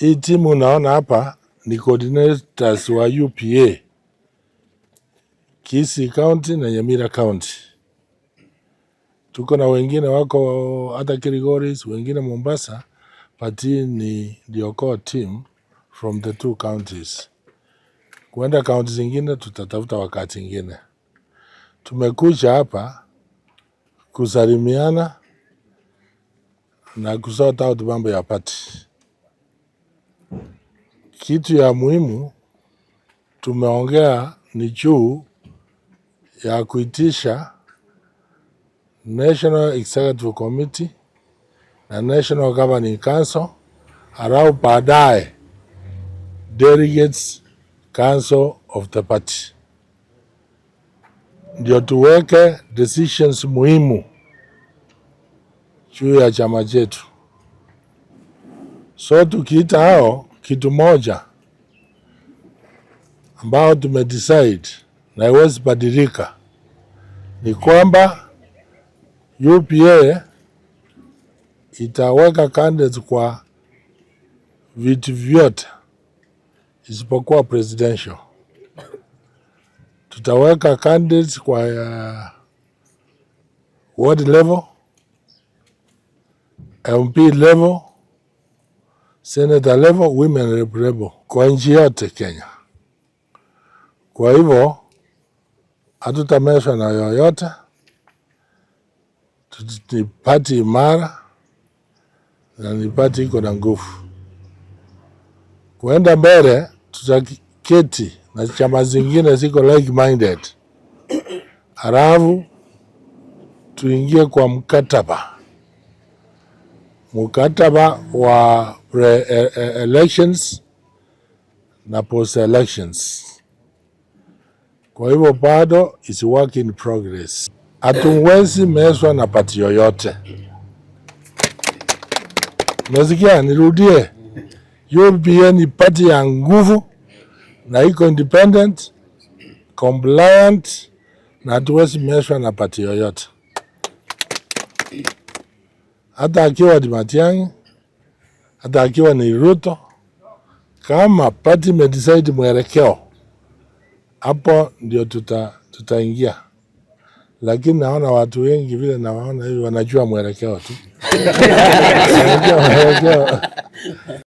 Hii timu unaona hapa ni coordinators wa UPA Kisii County na Nyamira County. Tuko na wengine wako hata Kilgoris, wengine Mombasa, but hii ni ndio core team from the two counties. Kuenda kaunti zingine tutatafuta wakati ingine. Tumekuja hapa kusalimiana na kusort out mambo ya party. Kitu ya muhimu tumeongea ni juu ya kuitisha National Executive Committee na National Governing Council, halafu baadaye Delegates Council of the party, ndio tuweke decisions muhimu juu ya chama chetu. So tukiita hao, kitu moja ambao tumedecide na haiwezi badilika ni kwamba UPA itaweka candidates kwa viti vyote isipokuwa presidential. Tutaweka candidates kwa ward level, MP level, senator level, women rep level kwa nchi yote Kenya. Kwa hivyo hatutamezwa na yoyote, ni party imara na ni party iko na nguvu. Kuenda mbele, tutaketi na chama zingine ziko like minded, halafu tuingie kwa mkataba wa pre elections na post elections. Kwa hivyo bado is work in progress. Hatuwezi mezwa na party yoyote. Umesikia? Nirudie, UPA ni party ya nguvu na iko independent, compliant na hatuwezi mezwa na party yoyote, hata akiwa ni Matiang'i, hata akiwa ni Ruto. Kama party imedecide mwelekeo, hapo ndio tutaingia, lakini naona watu wengi vile nawaona hivi wanajua mwelekeo tu, wanajua mwelekeo.